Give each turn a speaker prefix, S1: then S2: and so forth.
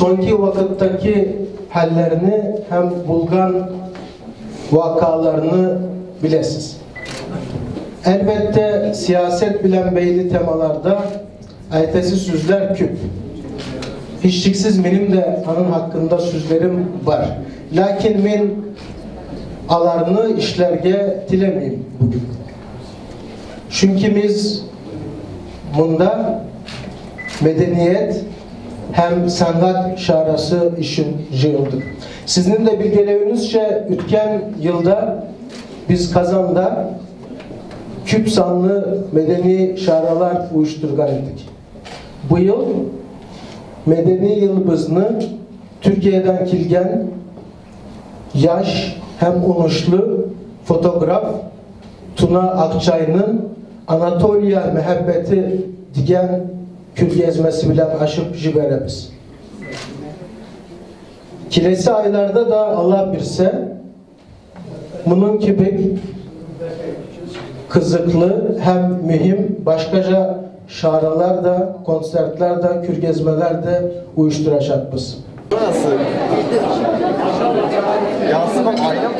S1: Sonki vakittaki hallerini hem bulgan vakalarını bilesiz. Elbette siyaset bilen beyli temalarda aytesi sözler küp. Hiçliksiz benim de anın hakkında sözlerim var. Lakin men alarını işlerge tilemeyim bugün. Çünkü biz bunda medeniyet hem sanat şarası için yığıldık. Sizin de bilgilerinizce ütken yılda biz Kazan'da küp sanlı medeni şaralar uyuşturgan idik. Bu yıl medeni yılbızını Türkiye'den kilgen yaş hem unuşlu fotoğraf Tuna Akçay'ın Anatolia Mehabbeti digen kürgezmesi bilen aşıp jiberemiz. Kilesi aylarda da Allah bilse bunun gibi kızıklı hem mühim başkaca şaralar da, konsertler de, kürgezmeler de uyuşturacak biz.
S2: Nasıl? Yansımak ayna mı?